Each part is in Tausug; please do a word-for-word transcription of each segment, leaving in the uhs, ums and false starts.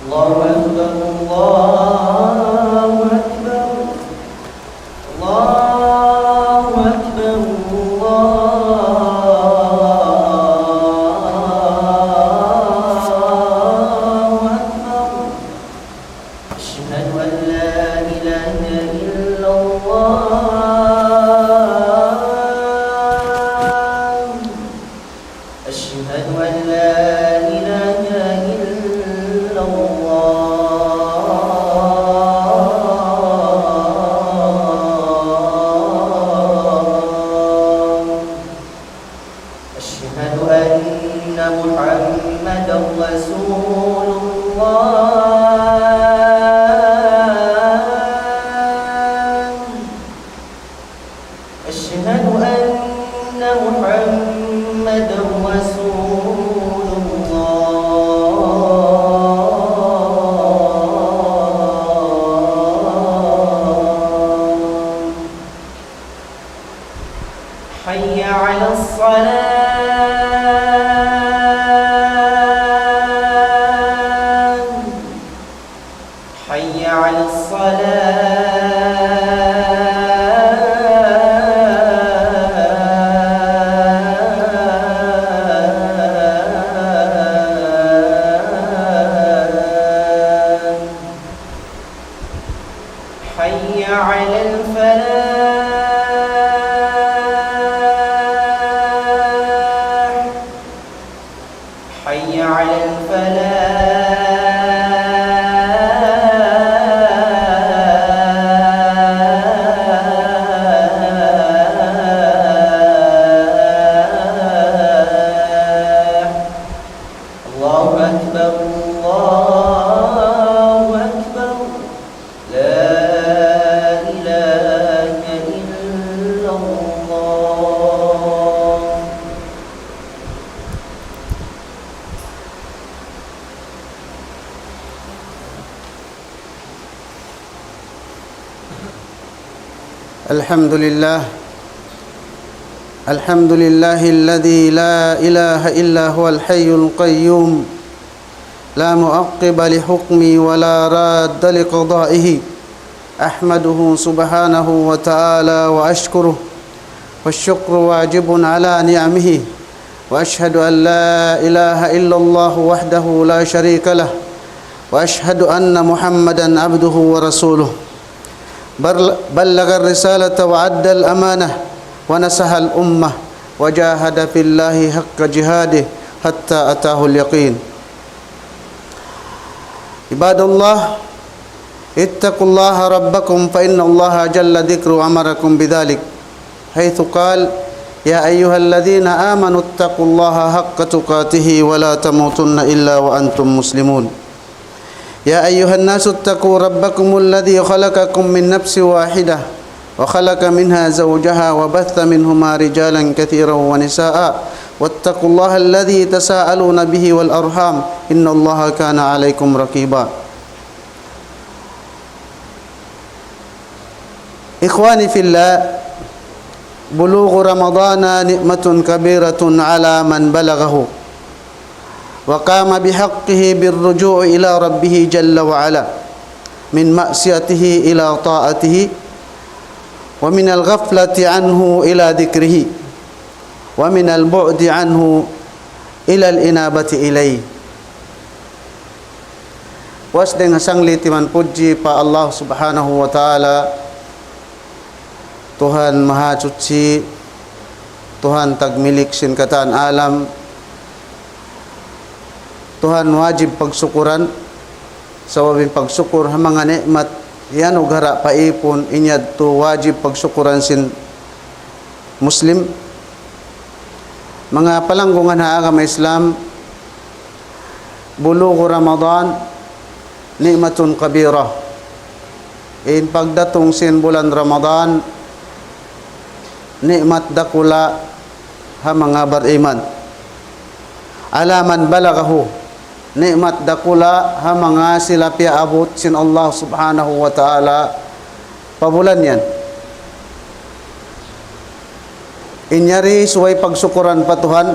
الله أكبر، الله أكبر، الله أكبر، الله أكبر. أشهد أن لا إله إلا الله. أشهد أن لا إله إلا الله. أشهد أن محمدا رسول الله. أشهد أن محمدا رسول الله. حي على الصلاة. حي على الصلاة. حي على الفلاح. حي على الفلاح. الله أكبر، الله أكبر. لا إله إلا الله. الحمد لله. الحمد لله الذي لا إله إلا هو الحي القيوم، لا معقب لحكمه ولا راد لقضائه. أحمده سبحانه وتعالى وأشكره، والشكر واجب على نعمه، وأشهد أن لا إله إلا الله وحده لا شريك له، وأشهد أن محمدا عبده ورسوله. بر-، بلغ الرسالة وأدى الأمانة ونصح الأمة وجاهد في الله حق جهاده حتى أتاه اليقين. عباد الله، اتقوا الله ربكم، فإن الله جل ذكره أمركم بذلك، حيث قال: يا أيها الذين آمنوا اتقوا الله حق تقاته ولا تموتن إلا وأنتم مسلمون. يا أيها الناس اتقوا ربكم الذي خلقكم من نفس واحدة وخلق منها زوجها وبث منهما رجالا كثيرا ونساء واتقوا الله الذي تساءلون به والأرحام إن الله كان عليكم رقيبا. إخواني في الله، بلوغ رمضان نعمة كبيرة على من بلغه وقام بحقه بالرجوع إلى ربه جل وعلا، من معصيته إلى طاعته، ومن الغفلة عنه إلى ذكره، ومن البعد عنه إلى الإنابة إليه. Puas dayn ha sanglit iban pudji pa Allah Subhanahu wa Ta'ala, Tuhan Mahasuchi, Tuhan tagmilik sin katan alam, Tuhan wajib pagsukuran, sabab in pagsukur ha manga ni'mat iyanughara' pa ipun, in yadtu wajib pagsukuran sin Muslim. Manga palanggungan ha agama Islam, بلوغ رمضان نعمة كبيرة. In pagdatung sin bulan Ramadan, ni'mat dakula' ha manga bariman. على من بلغه, ni'mat dakula' ha manga sila piyaabut sin Allah Subhanahu wa Ta'ala pa bulan yan. In yari subay pagsukuran pa Tuhan,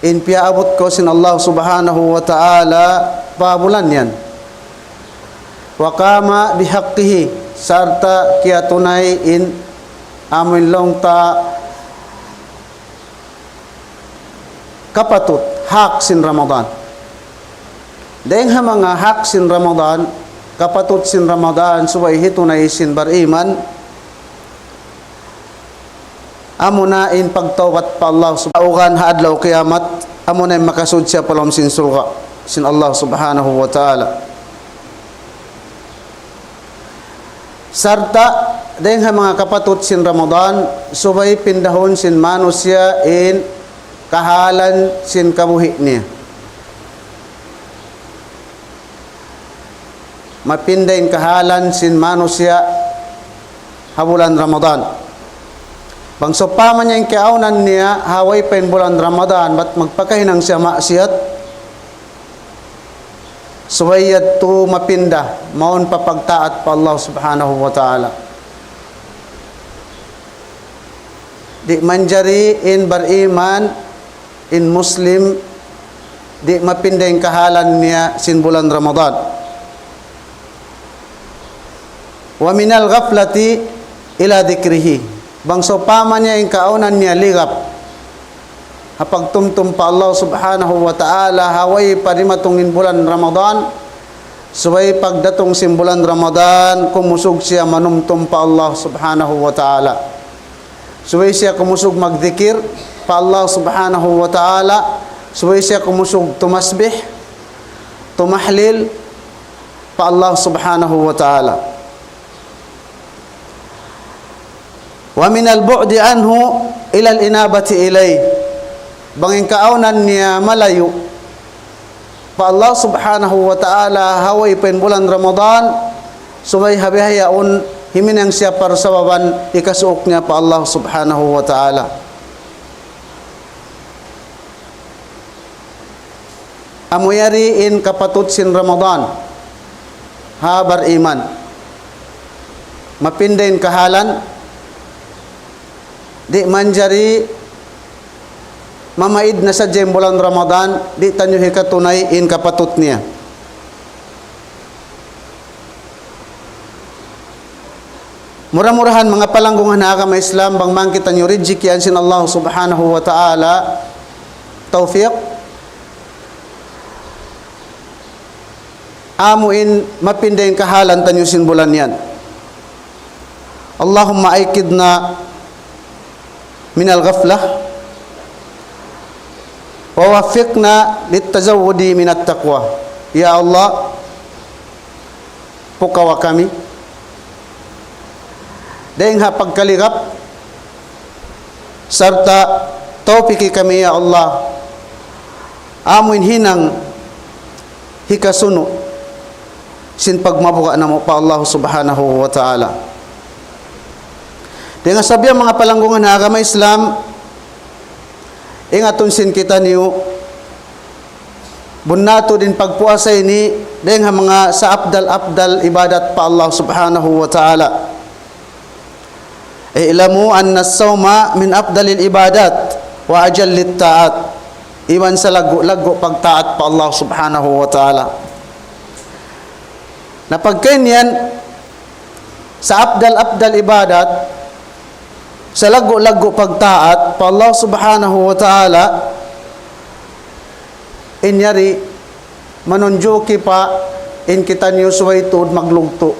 in piyaabut kaw sin Allah Subhanahu wa Ta'ala, pa bulan yan. وقام بحقه, sarta' kiyatunay in amuin laung ta kapatut, hak sin Ramadan. Dayng ha manga hak sin Ramadan, kapatut sin Ramadan, subay hitunay sin bariman, amuna in pagtawbat pa Allah subhanahu wa ta'ala ha adlaw kiyamat, amuna in makasud siya pa lawm sin surga' sin Allah subhanahu wa ta'ala. Sarta' dayng ha manga kapatut sin Ramadan, subay pindahun sin manusiya' in kahalan sin kabuhi' niya. Mapinda in kahalan sin manusiya' ha bulan Ramadan. Bang sawpama niya in kaawnan niya, ha way pa in bulan Ramadan, bat magpakahinang siya maksiat, subay yadtu mapinda, mawn pa pagtaat pa Allah subhanahu wa ta'ala. Di' manjari in bariman, in Muslim, di' mapinda in kahalan niya sin bulan Ramadan. ومن الغفلة إلى ذكره. Bang sawpama niya in kaawnan niya ligap ha pagtumtum pa Allah subhanahu wa ta'ala, ha way pa dimatung in bulan Ramadan, subay pagdatung sin bulan Ramadan, kumusug siya manumtum pa Allah subhanahu wa ta'ala. Subay siya kumusug magdikir pa Allah subhanahu wa ta'ala, subay siya kumusug tumasbih, tumahlil pa Allah subhanahu wa ta'ala. ومن البعد عنه إلى الإنابة إليه. Bang in kaawnan niya malayu' pa Allah subhanahu wa ta'ala, ha way pa in bulan Ramadan, subay ha bihaun himinang siya parsababan hikasuuk niya pa Allah subhanahu wa ta'ala. Amu yari in kapatut sin Ramadan ha bariman. Mapinda in kahalan, di' manjari mamaid na sadja in bulan Ramadan, di' taniyu hikatunay in kapatut niya. Mura-murahan manga palanggungan ha agama Islam, bang man kitaniyu rijikian sin Allah subhanahu wa ta'ala tawfiq, amu in mapinda in kahalan taniyu sin bulan yan. اللهم أيقظنا من الغفلة ووفقنا للتزود من التقوى. Ya Allah, pukawa kami dayng ha pagkaligap, sarta' tawpiki kami, ya Allah, amuin hinang hikasunu' sin pagmabuga' namu' pa Allah subhanahu wa ta'ala. Dayng ha sabab yan manga palanggungan ha agama Islam, ingatun sin kitaniyu, bunnal tuud in pagpuasa ini dayng ha manga sa-afdal-afdal ibadat pa Allah subhanahu wa ta'ala. اعلموا أن الصوم من أفضل العبادات وأجل الطاعات. Iban salaggu'-laggu' pagtaat pa Allah subhanahu wa ta'ala. Na pagkahi niyan, sa-afdal-afdal ibadat, salaggu'-laggu' pagtaat pa Allah subhanahu wa ta'ala, in yari manunjuki pa in kitaniyu subay tuud maglugtu'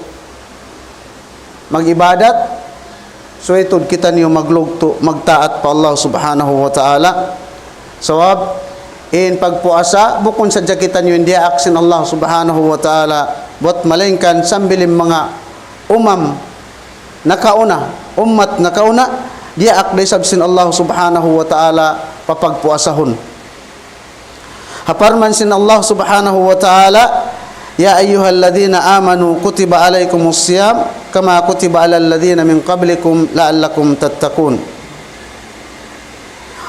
mag-ibadat, subay tuud kitaniyu maglugtu' magtaat pa Allah subhanahu wa ta'ala. Sabab in pagpuasa, bukun sadja kitaniyu in diyaak sin Allah subhanahu wa ta'ala, bat malaingkan sambil in manga umam nakauna, ummat nakauna, diyaak da isab sin Allah subhanahu wa ta'ala papagpuasahun. Ha parman sin Allah subhanahu wa ta'ala, يا أيها الذين آمنوا كتب عليكم الصيام كما كتب على الذين من قبلكم لعلكم تتقون.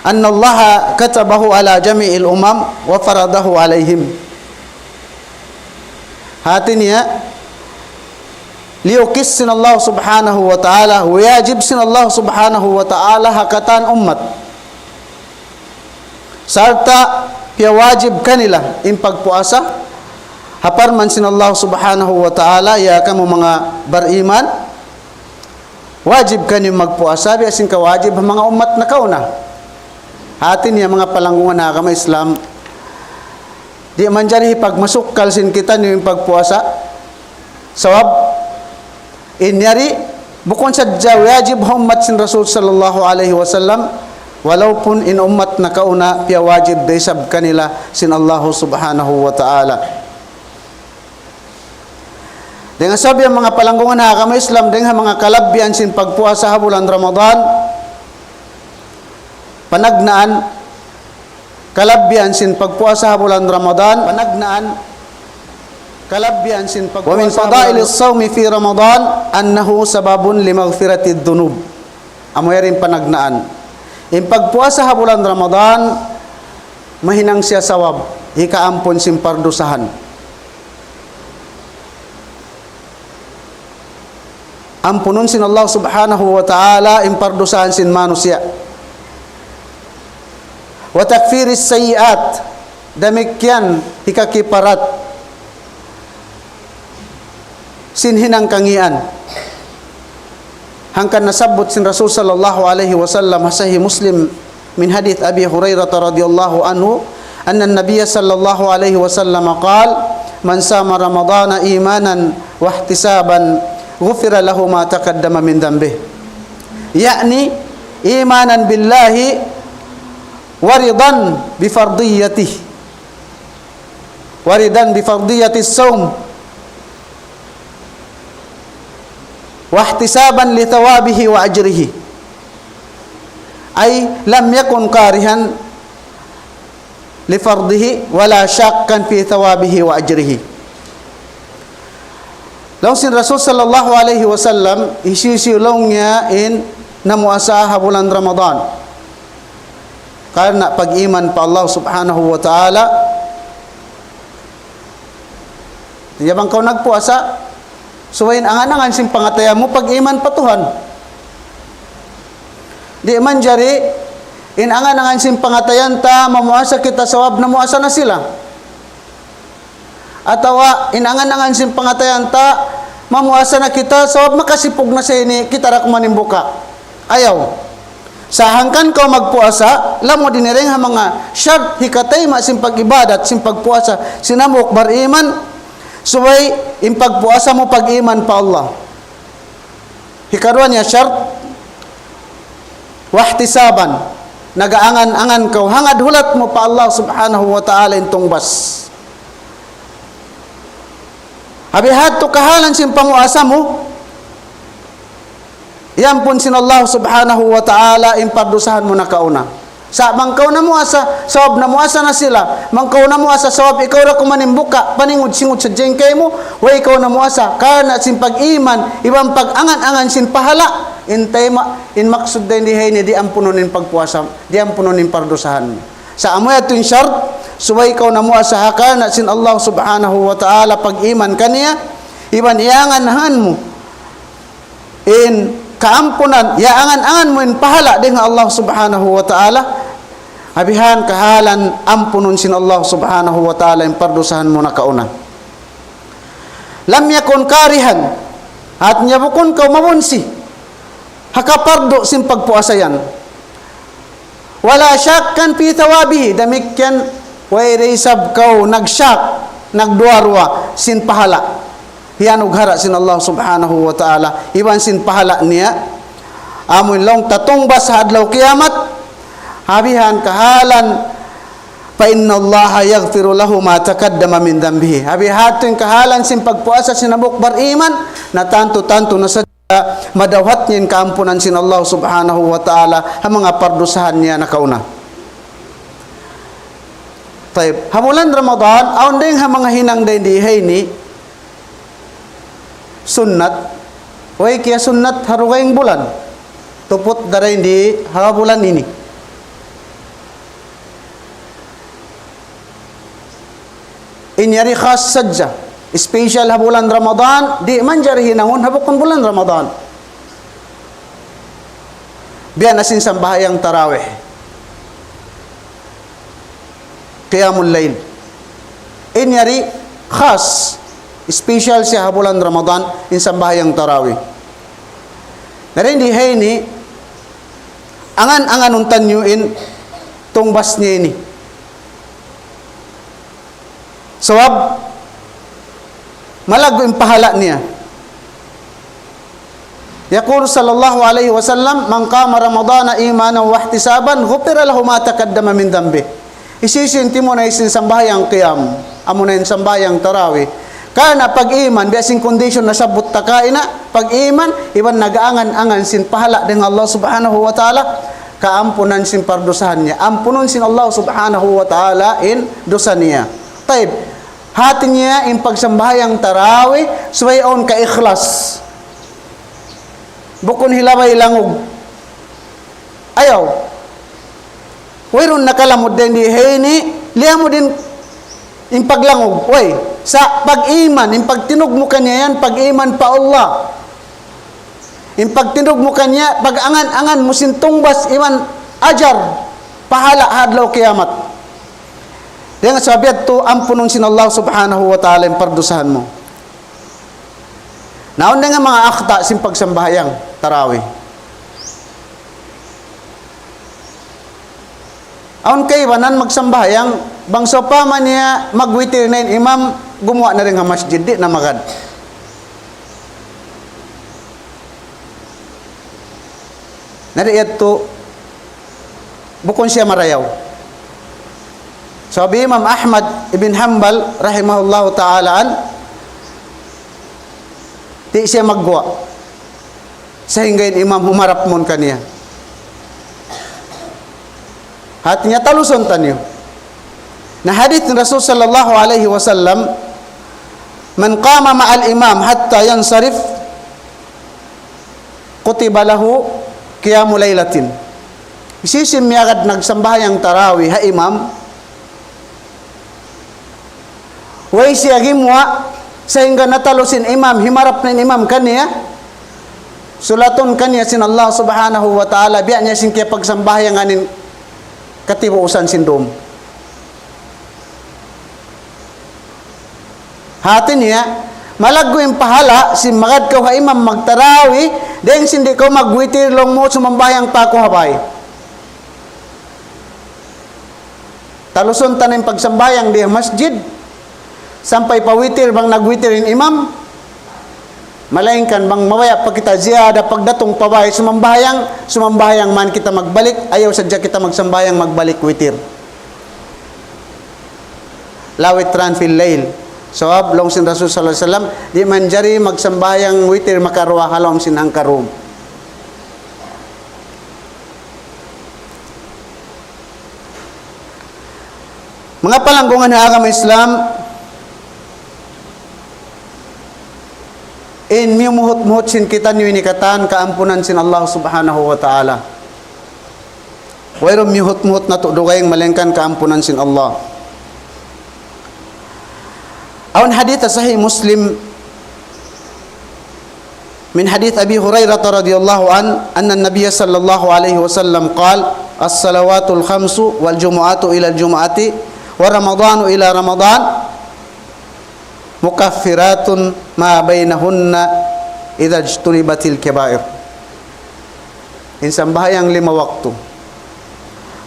أن الله كتبه على جميع الأمم وفرضه عليهم. Hati niya, liyukis sin Allah subhanahu wa ta'ala, wajib sin Allah subhanahu wa ta'ala ha katan ummat. Sarta' piyawajib kanila in pagpuasa, Ha parman sin Allah Subhanahu wa Ta'ala, "Ya kamu manga bariman, wajib kaniyu magpuasa, biya' sin kawajib ha manga ummat nakauna." Hati niya manga palanggungan ha agama Islam, di' manjari hipagmasukkal sin kitaniyu in pagpuasa. Sabab, in yari, bukun sadja wajib ha ummat sin Rasul sallallahu alayhi wasallam, walaupun in ummat nakauna piyawajib da isab kanila sin Allah Subhanahu wa Ta'ala. Dayn ha sabab yan manga palanggungan ha agama Islam, dayn ha manga kalabbihan sin pagpuasa ha bulan Ramadan, panagnaan, kalabbihan sin pagpuasa ha bulan Ramadan, panagnaan, kalabbihan sin pagpuasa ha bulan ومن فضائل الصوم في رمضان أنه سبب لمغفرة الذنوب. Amu yari in panagnaan. In pagpuasa ha bulan Ramadan, mahinang siya sabab hikaampun sin pardusahan. Ampunun sin Allah Subhanahu wa Ta'ala in pardusahan sin manusiya'. وتكفير السيئات, damikkiyan hikakiparat sin hinang kangīan. Hangkan nasabbut sin Rasul sallallahu alayhi wasallam ha Sahih Muslim, من حديث أبي هريرة رضي الله عنه أن النبي صلى الله عليه وسلم قال: من صام رمضان إيمانا واحتسابا غفر له ما تقدم من ذنبه. يعني إيمانا بالله ورضا بفرضيته، ورضا بفرضية الصوم، واحتسابا لثوابه وأجره، أي لم يكن كارها لفرضه ولا شاكا في ثوابه وأجره. Laung sin Rasul sallallahu alayhi wasallam, hisiyu-siyu laung niya in namuasa ha bulan Ramadan karna' pag-iman pa Allah Subhanahu wa Ta'ala. Ya bang kaw nagpuasa, subay in angan-angan sin pangatayan mu pag-iman pa Tuhan. Di' manjari in angan-angan sin pangatayan ta mamuasa kita sabab namuasa na sila. Atawa in angan-angan sin pangatayan ta, mamuasa na kita, sabab makasipug na sa ini, kita ra kuman in buka. Ayaw. Sa' hangkan kaw magpuasa, lamud ini dayn ha manga shart hikatayma' sin pag-ibadat, sin pagpuasa, sin hambuuk bariman, subay in pagpuasa mu pag-iman pa Allah. Hikaruwa niya shart, واحتسابا. Nag-aangan-angan kaw, hangad hulat mu pa Allah Subhanahu wa Ta'ala in tungbas. Ha bihadtu kahalan sin pamuasa mu, iyampun sin Allah Subhanahu wa Ta'ala in pardusahan mu nakauna. Sa' bang kaw namuasa, sabab namuasa na sila. Bang kaw namuasa, sabab ikaw ra kuman in buka, paningud-singud sadja in kaymu, way kaw namuasa, karna' sin pag-iman, iban pag-angan-angan sin pahala', in tayma', in maksud dayn di ha ini, di' ampunun in pagpuasa, di' ampunun in pardusahan mu. Sa' amu yadtu in shart, subay kaw namuasa ha karna' sin Allah Subhanahu wa Ta'ala pag-iman kaniya, iban iyangan-angan mu in kaampunan, iyaangan-angan mu in pahala' dayn ha Allah Subhanahu wa Ta'ala, ha bihan kahalan ampunun sin Allah Subhanahu wa Ta'ala in pardusahan mu nakauna. لم يكن كارها, hatiniya bukun kaw mabunsi ha kapardu sin pagpuasa yan. ولا شاكا في ثوابه, damikkiyan way da isab kaw nagshak, nagduwa-ruwa sin pahala'. Hiyanug hara sin Allah Subhanahu wa Ta'ala, iban sin pahala' niya. Amu in laung ta tungbas ha adlaw kiyamat, ha bihan kahalan, فإن الله يغفر له ما تقدم من ذنبه. Ha bihadtu in kahalan sin pagpuasa sin hambuuk bariman, na tantu-tantu na sadja madawhat niya in kaampunan sin Allah Subhanahu wa Ta'ala ha manga pardusahan niya nakauna. Tayyib. Ha bulan Ramadan, awn dayn ha manga hinang dayn di ha ini, sunnat, way kiyasunnat ha dugaing bulan. Tuput da dayn di ha bulan ini. In yari khas sadja, special ha bulan Ramadan, di' manjari hinangun ha bukun bulan Ramadan. Biya' na sin sambahayang tarawih, qiyamul layl. In yari khas, special siya ha bulan Ramadan, in sambahayang tarawih. Na dayn di ha ini, angan-anganun taniyu in tungbas niya ini. Sabab, malaggu' in pahala' niya. يقول صلى الله عليه وسلم: من قام رمضان إيمانا واحتسابا غفر له ما تقدم من ذنبه. Hisiyu-siyu in timunay sin sambahayang qiyam, amuna in sambahayang tarawih. Karna' pag-iman, biya' sin condition nasabbut ta kaina, pag-iman, iban nag-angan-angan sin pahala' dayn ha Allah Subhanahu wa Ta'ala, kaampunan sin pardusahan niya. Ampunun sin Allah Subhanahu wa Ta'ala in dusa niya. Tayyib, hati niya in pagsambahayang tarawih, subay awn kaikhlas. Bukun hilabay langug. Ayaw. Wayruun nakalamud dayn di ha ini, liyamud in, in paglangug. Way, sa' pag-iman, in pagtindug mu kaniya yan, pag-iman pa Allah. In pagtindug mu kaniya, pag-angan-angan mu sin tungbas iban ajar, pahala' ha adlaw kiyamat. Dayn ha sabab yadtu, ampunun sin Allah Subhanahu wa Ta'ala in pardusahan mu. Na awn dayn ha manga akhta' sin pagsambahayang tarawih. Awn kaibanan magsambahayang, bang sawpama niya magwitir na in imam, gumuwa' na dayn ha masjid, di' na magad. Na di' yadtu, bukun siya marayaw. Sabab Imam Ahmad ibn Hanbal rahimahullahu ta'ala an, di' siya magguwa' sahingga in imam humarap mawn kaniya. Hati niya talusun taniyu. Na hadith Rasul sallallahu alayhi wasallam, من قام مع الإمام حتى ينصرف كتب له قيام ليلة. Hisiyu-siyu in miyagad nagsambahayang tarawih ha imam, way siya gimuwa' sahingga natalus in imam, himarap na in imam kaniya, sulatun kaniya sin Allah Subhanahu wa Ta'ala, biya' niya sin kiyapagsambahayang anin katibuusan sin dum. Hati niya, malaggu' in pahala' sin magad kaw ha imam magtarawih, dayn sin di' kaw magwitir laung mu sumambahayang pa aku ha bay. Talusun ta na in pagsambahayang di ha masjid, sampay pa witir bang nagwitir in imam, malayngkan bang mabaya' pa kita ziyada pagdatung pa bay sumambahayang, sumambahayang man kita magbalik, ayaw sadja kita magsambahayang magbalik witir. لا وتران في الليل. Sabab laung sin Rasul sallallahu alayhi wasallam, di' manjari magsambahayang witir makaruwa ha lawm sin hangka dum. Manga palanggungan ha agama Islam, in miyumuhut-muhut sin kitaniyu ini katan kaampunan sin Allah Subhanahu wa Ta'ala. Wayruun miyuhut-muhut natu' dugaing malaingkan kaampunan sin Allah. Awn hadith sahih Muslim, من حديث أبي هريرة رضي الله عنه أن النبي صلى الله عليه وسلم قال: الصلوات الخمس والجمعة إلى الجمعة ورمضان إلى رمضان مكفرات ما بينهن إذا اجتنبت الكبائر. In sambahayang lima waktu.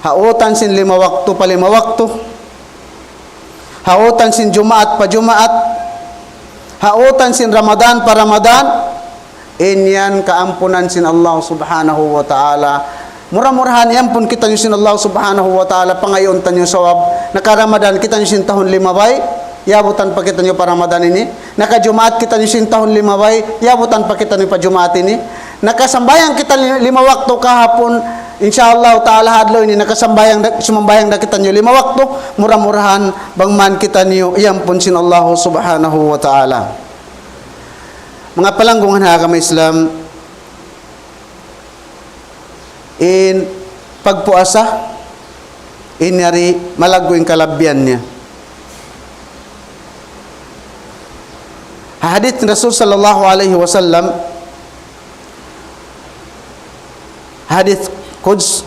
Ha utan sin lima waktu pa lima waktu. Ha utan sin Jumaat pa Jumaat. Ha utan sin Ramadan pa Ramadan. In yan kaampunan sin Allah Subhanahu wa Ta'ala. Mura-murahan iyampun kitaniyu sin Allah Subhanahu wa Ta'ala, pangayuun taniyu sabab naka-Ramadan kitaniyu sin tahun limabay, iyabutan pa kitaniyu pa Ramadan ini. Naka-Jumaat kitaniyu sin tahun limabay, iyabutan pa kitaniyu pa Jumaat ini. Nakasambahayang kita li-, lima waktu kahapun, insya Allah Ta'ala ha adlaw ini, nakasambahayang da, sumambahayang da kitaniyu lima waktu, mura-murahan bang man kitaniyu iyampun sin Allah Subhanahu wa Ta'ala. Manga palanggungan ha agama Islam, in pagpuasa, in yari malaggu' in kalabbihan niya. Ha hadith Rasul sallallahu alayhi wasallam, hadith Quds,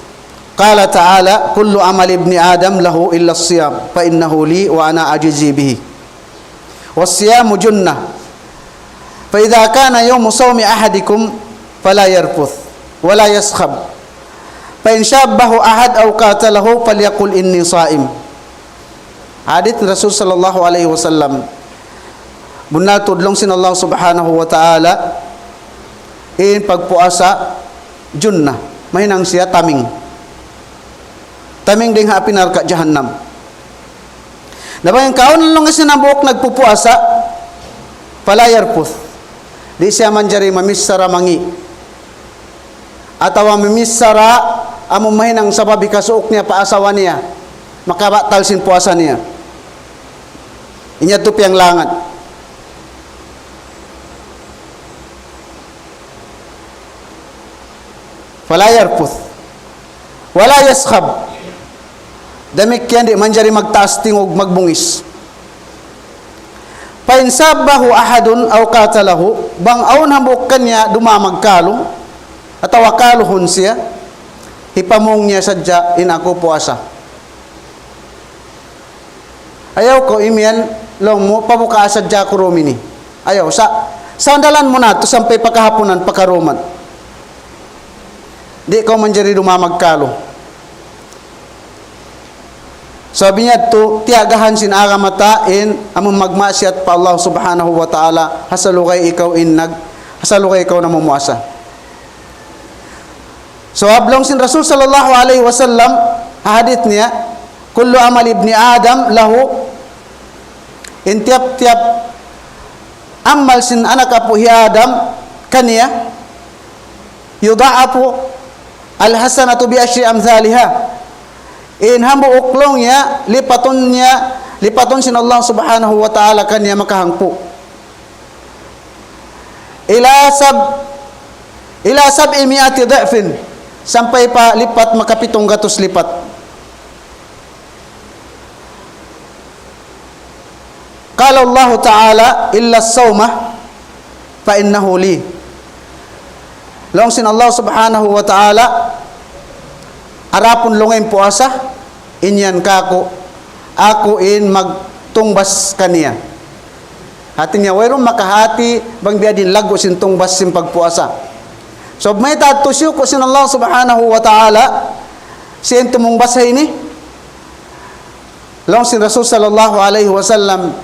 قال تعالى: كل عمل ابن آدم له إلا الصيام فإنه لي وأنا أجزي به. والصيام جنة، فإذا كان يوم صوم أحدكم فلا يرفث ولا يصخب، فإن سابه أحد أو قاتله فليقل إني صائم. Hadith Rasul sallallahu alayhi wasallam. Bunnal tuud laung sin Allah subhanahu wa ta'ala, in pagpuasa junnah, mahinang siya taming. Taming dayn ha api narka' jahannam. Na bang in kaun laung sin hambuuk nagpupuasa, فلا يرفث. Di' siya manjari mamichara mangi'. Atawa mamichara amu mahinang sabab hikasuuk niya pa asawa niya, makabatal sin puasa niya. In yadtu piyanglangan. فلا يرفث ولا يصخب. Damikkiyan di' manjari magtaas tingug magbungis. فإن سابه أحد أو قاتله, bang awn hambuuk kaniya dumamag kālu, atawa kāluhun siya, hipamung niya sadja in aku puasa. Ayaw kaw imiyan, laung mu, pabukaa sadja aku dum ini. Ayaw, sa, sandalan mu na tu sampay pakahapunan, pakaruman. Di' kaw manjari dumamag kālu. Sabab in yadtu, tiyagahan sin agama ta in amun magmaksiyat pa Allah subhanahu wa ta'ala, ha salugay ikaw in nag, ha salugay ikaw namumuasa. Sabab laung sin Rasul sallallahu alayhi wasallam, ha hadith niya, كل عمل ابن آدم له, in tiyap-tiyap amal sin anak apu' hi Adam kaniya, يضاعف الحسنة بعشر أمثالها. In hambuuk laung niya, lipatun niya, lipatun sin Allah subhanahu wa ta'ala kaniya makahangpu'. إلى سب-, إلى سبعمائة ضعف, sampay pa lipat makapitung gatus lipat. قال الله تعالى: إلا الصوم فإنه لي. Laung sin Allah subhanahu wa ta'ala, adapun laung in puasa, in yan kāku', aku in magtungbas kaniya. Hāti niya, wayruun makahāti bang biya' diin laggu' sin tungbas sin pagpuasa. So, mayta' tuud siyuku' sin Allah subhanahu wa ta'ala, sin tumungbas ini, laung sin Rasul sallallahu alayhi wasallam,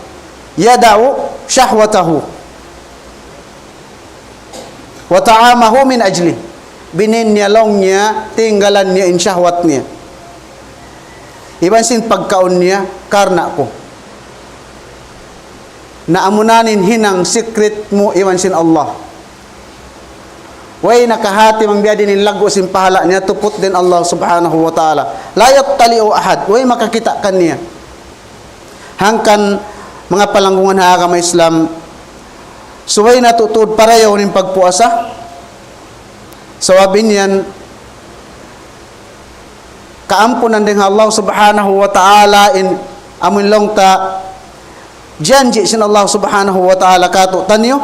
يدع شهوته وطعامه من أجلي. Binin niya laung niya, tinggalan niya in shahwat niya iban sin pagkaun niya karna' ku. Na amuna in hinang secret mu iban sin Allah. Way nakahāti bang biya' diin in laggu' sin pahala' niya tuput dayn Allah subhanahu wa ta'ala. لا يطلع أحد. Way makakita' kaniya. Hangkan manga palanggungan ha agama Islam, subay natu' tuud parayawun in pagpuasa. Sabab in yan, kaampunan dayn ha Allah subhanahu wa ta'ala in amun laung ta janji' sin Allah subhanahu wa ta'ala kātu'niyu.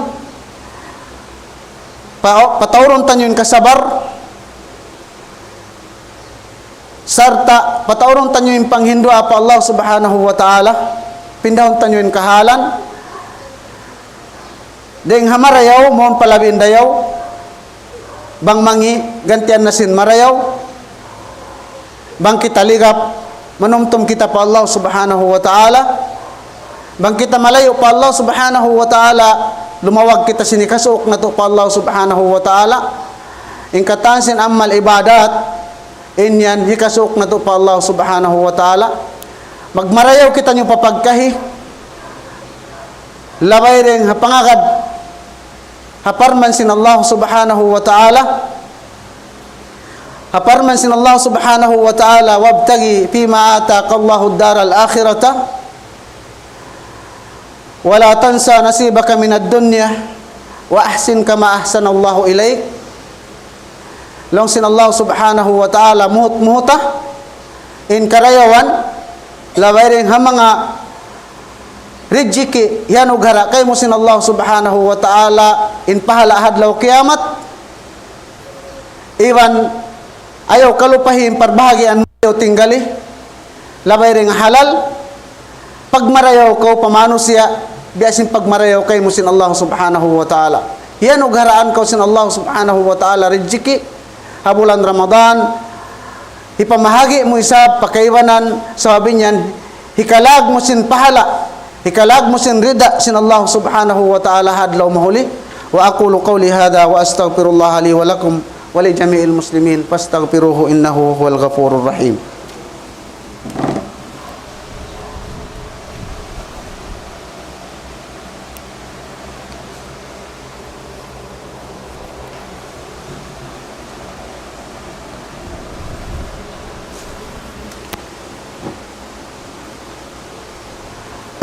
Pa-, pataurun taniyu in kasabar, sarta' pataurun taniyu in panghindu' pa Allah subhanahu wa ta'ala, pindahun taniyu in kahālan, dayn ha marayaw, mawn pa labi dayaw, bang mangi', gantian na sin marayaw, bang kita ligap, manumtum kita pa Allah subhanahu wa ta'ala, bang kita malayu' pa Allah subhanahu wa ta'ala, lumawag kita sin hikasuuk natu' pa Allah subhanahu wa ta'ala, in katan sin amal ibadat, in yan hikasuuk natu' pa Allah subhanahu wa ta'ala. Magmarayaw kitaniyu pa pagkahi, labay dayn ha pangagad ha parman sin Allah subhanahu wa ta'ala. Ha parman sin Allah subhanahu wa ta'ala, وابتغ فيما آتاك الله الدار الآخرة ولا تنس نصيبك من الدنيا وأحسن كما أحسن الله إليك. Laung sin Allah subhanahu wa ta'ala, muhut-muhuta in karayawan, labay dayn ha manga rijiki' hiyanughara' kaymu sin Allah subhanahu wa ta'ala, in pahala' ha adlaw kiyamat, iban ayaw kalupahi in parbahagian mu, ayaw tinggali, labay dayn ha halal, pagmarayaw kaw pa manusiya', Biya' sin pagmarayaw kaymu sin Allah Subhanahu wa Ta'ala. Iyanugharaan kaw sin Allah Subhanahu wa Ta'ala rijiki' ha bulan Ramadan, hipamahagi' mu isab pa kaibanan, sabab in yan, hikalag mu sin pahala', hikalag mu sin rida sin Allah Subhanahu wa Ta'ala ha adlaw mahuli. وأقول قولي هذا وأستغفر الله لي ولكم ولجميع المسلمين فاستغفروه إنه هو الغفور الرحيم.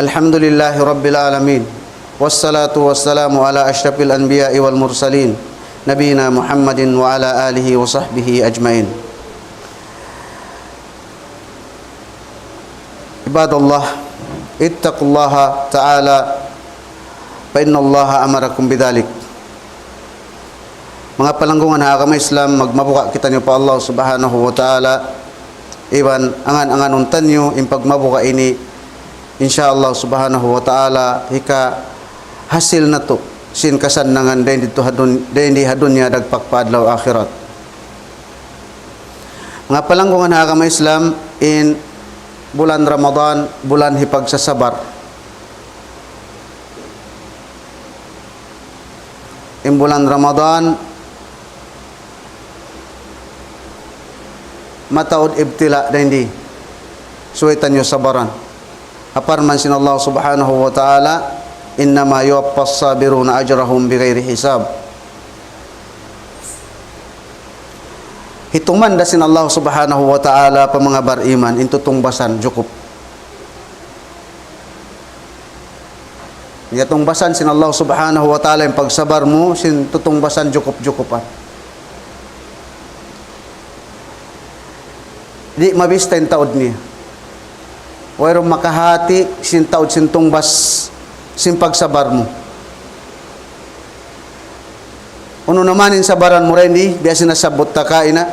الحمد لله رب العالمين، والصلاة والسلام على أشرف الأنبياء والمرسلين، نبينا محمد وعلى آله وصحبه أجمعين. عباد الله، اتقوا الله تعالى، فإن الله أمركم بذلك. Manga palanggungan ha agama Islam, magmabuga' kitaniyu pa Allah Subhanahu wa Ta'ala, iban angan-anganun taniyu in pagmabuga' ini, insya Allah Subhanahu wa Ta'ala, hikahasil natu' sin kasannangan dayn didtu ha dun-, dayn di ha dunya dagpak pa adlaw akhirat. Manga palanggungan ha agama Islam, in bulan Ramadan, bulan hipagsasabar. In bulan Ramadan, mataud ibtila' dayn di. Subay taniyu sabaran. Ha parman sin Allah Subhanahu wa Ta'ala, إنما يوفى الصابرون أجرهم بغير حساب. Hitungan da sin Allah Subhanahu wa Ta'ala pa manga bariman, in tutungbasan jukup. Iyatungbasan sin Allah Subhanahu wa Ta'ala in pagsabar mu, sin tutungbasan jukup-jukupan. Di' mabista in taud niya. Wayruun makahati sin taud sin tungbas sin pagsabar mu. Unu na man in sabaran mu dayn di, biya' sin nasabbut ta kaina.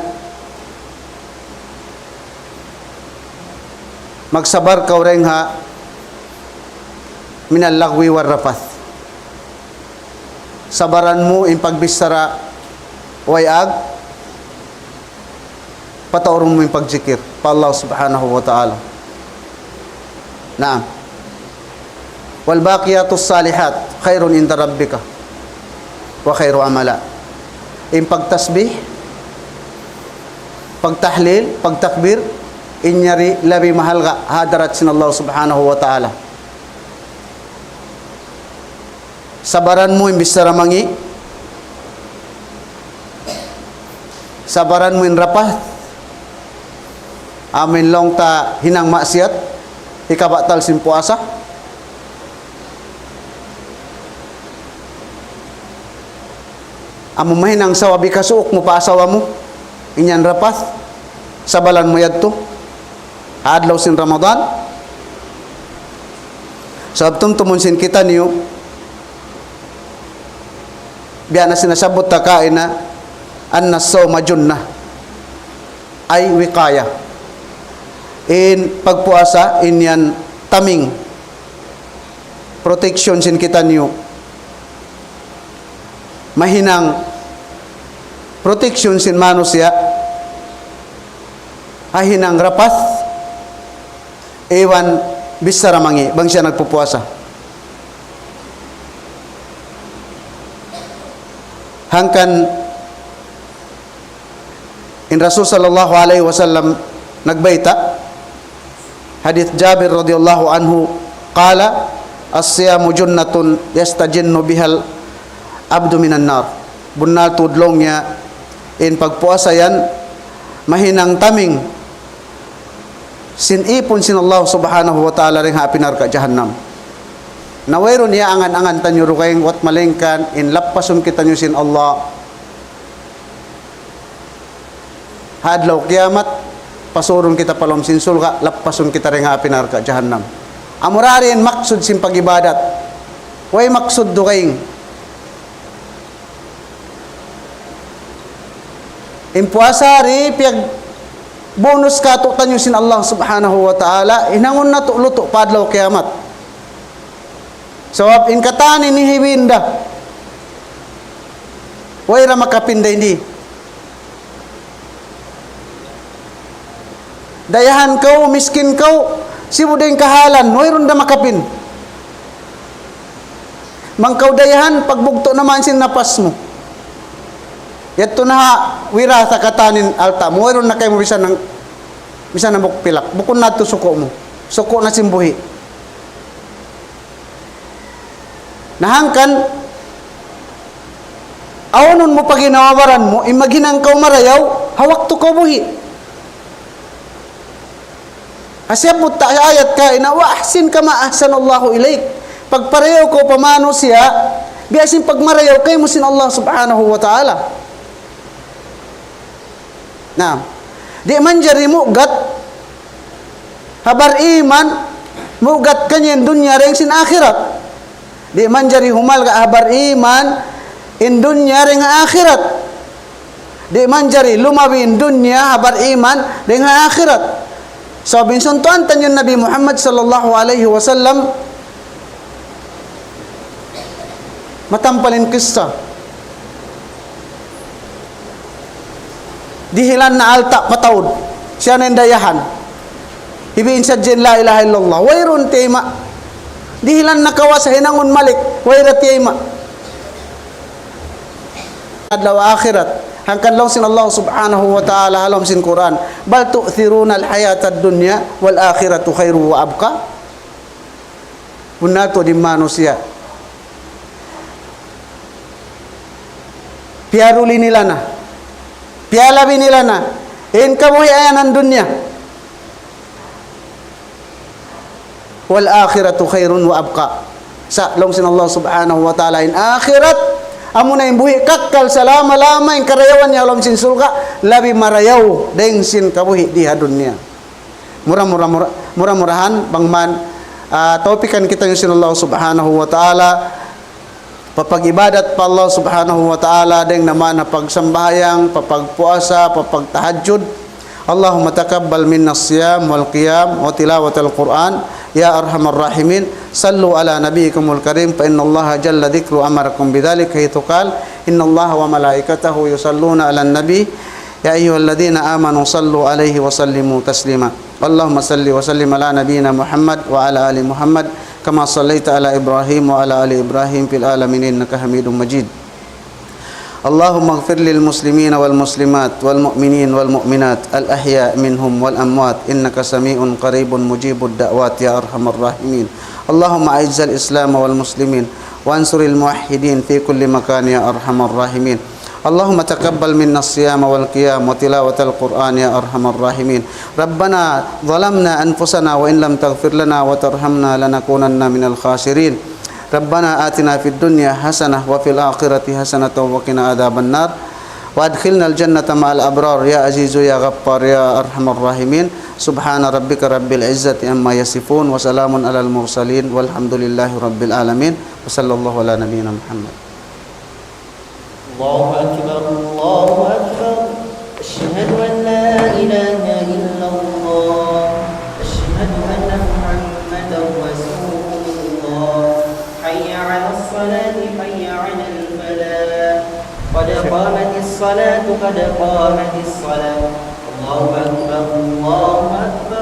Magsabar kaw dayn ha من اللغو والرفث. Sabaran mu in pagbichara way ag, pataurun mu in pagjikir pa Allah Subhanahu wa Ta'ala. Naam. والباقيات الصالحات خير عند ربك وخير أملا. In pagtasbih, pagtahlil, pagtakbir, in yari labi mahalga' ha hadarat sin Allah Subhanahu wa Ta'ala. Sabaran mu in bichara mangi'. Sabaran mu in rapath. Amu in laung ta hinang maksiat, hikabatal sin puasa. Amu mahinang sabab hikasuuk mu pa asawa mu, in yan rapath, sabaran mu yadtu. Ha adlaw sin Ramadan. Sabab tumtumun sin kitaniyu, biya' na sin nasabbut ta kaina, أن الصوم جنة، أي وقاية. In pagpuasa, in yan taming, protection sin kitaniyu. Mahinang protection sin manusiya', ha hinang rapath, iban bichara mangi', bang siya nagpupuasa. Hangkan in Rasul sallallahu alayhi wasallam nagbayta', hadith Jabir radiyallahu anhu, قال: الصيام جنة يستجن بها العبد من النار. Bunnal tuud laung niya, in pagpuasa yan, mahinang taming sin ipun sin Allah Subhanahu wa Ta'ala dayn ha api narka' jahannam. Na wayruun iyaangan-angan taniyu dugaing, bat malaingkan in lappasun kitaniyu sin Allah. Ha adlaw kiyamat, pasurun kita pa lawm sin surga', lappasun kita dayn ha api narka' jahannam. Amura di' in maksud sin pag-ibadat. Way maksud dugaing. In puasa di' piyagbunus kātu'niyu sin Allah Subhanahu wa Ta'ala, hinangun natu' lutu' pa adlaw kiyamat. Sabab in katan ini hibinda. Way ra makapin dayn di. Dayahan kaw, miskin kaw, sibu' dayn kahalan, wayruun da makapin. Bang kaw dayahan, pagbugtu' na man sin napas mu. Yadtu na ha wirasa katan in alta' mu, wayruun na kaymu bisan, bisan hambuuk pilak. Bukun na tu suku' mu. Suku' na sin buhi'. Na hangkan, awnun mu pa ginhawa-baran mu, in maghinang kaw marayaw, ha waktu kaw buhi'. Hisiyabbut ta ayat kaina, "وأحسن كما أحسن الله إليك." Pagparayaw kaw pa manusiya', biya' sin pagmarayaw kaymu sin Allah Subhanahu wa Ta'ala. Na, di' manjari mugat ha bar-iman, mugat kaniya in dunya dayn sin akhirat. Di' manjari humalga' ha bar-iman in dunya dayn ha akhirat. Di' manjari lumabi in dunya ha bar-iman dayn ha akhirat. Sabab in suntuan taniyu in Nabi Muhammad sallallahu alayhi wasallam, matampal in kissa. Dihilan na alta' pataud. Siya na in dayahan. Hibi' in sadja in la ilaha illallah. Wayruun tiyayma'. Dihilan na kawasa hinangun malik. Way ra tiyayma'. Adlaw akhirat. Hangkan laung sin Allah Subhanahu wa Ta'ala ha lawm sin Qur'an, "بل تؤثرون الحياة الدنيا والآخرة خير وأبقى." Bunnal tuud in manusiya', piyaruli nila na, piyalabi nila na in kabuhi' ayanan dunya. "والآخرة خير وأبقى." Sa' laung sin Allah Subhanahu wa Ta'ala, in akhirat, amuna in buhi' kakkal salama-lama, in karayawan niya ha lawm sin surga', labi marayaw dayn sin kabuhi' di ha dunya. Mura-mura, mura-, mura-murahan, bang man, ah, tawpikan kitaniyu sin Allah Subhanahu wa Ta'ala, papag-ibadat pa Allah Subhanahu wa Ta'ala, dayn naman ha pagsambahayang, papagpuasa, papagtahajjud. اللهم تقبل منا الصيام والقيام وتلاوة القرآن يا أرحم الراحمين. صلوا على نبيكم الكريم، فإن الله جل ذكره أمركم بذلك، حيث قال: "إن الله وملائكته يصلون على النبي، يا أيها الذين آمنوا صلوا عليه وسلموا تسليما." اللهم صل وسلم على نبينا محمد وعلى آل محمد، كما صليت على إبراهيم وعلى آل إبراهيم في العالمين إنك حميد مجيد. اللهم اغفر للمسلمين والمسلمات والمؤمنين والمؤمنات الأحياء منهم والأموات إنك سميع قريب مجيب الدعوات يا أرحم الراحمين. اللهم أعز الإسلام والمسلمين وانصر الموحدين في كل مكان يا أرحم الراحمين. اللهم تقبل منا الصيام والقيام وتلاوة القرآن يا أرحم الراحمين. ربنا ظلمنا أنفسنا وإن لم تغفر لنا وترحمنا لنكونن من الخاسرين. ربنا آتنا في الدنيا حسنة وفي الآخرة حسنة وقنا عذاب النار. وأدخلنا الجنة مع الأبرار يا عزيز يا غفار يا أرحم الراحمين. سبحان ربك رب العزة عما يصفون وسلام على المرسلين والحمد لله رب العالمين. وصلى الله على نبينا محمد. الله أكبر، الله أكبر. أشهد أن لا إله إلا الله. أشهد أن محمدا رسول الله. حي على الصلاة، حي على الفلاح. قد قامت الصلاة، قد قامت الصلاة. الله أكبر، الله أكبر.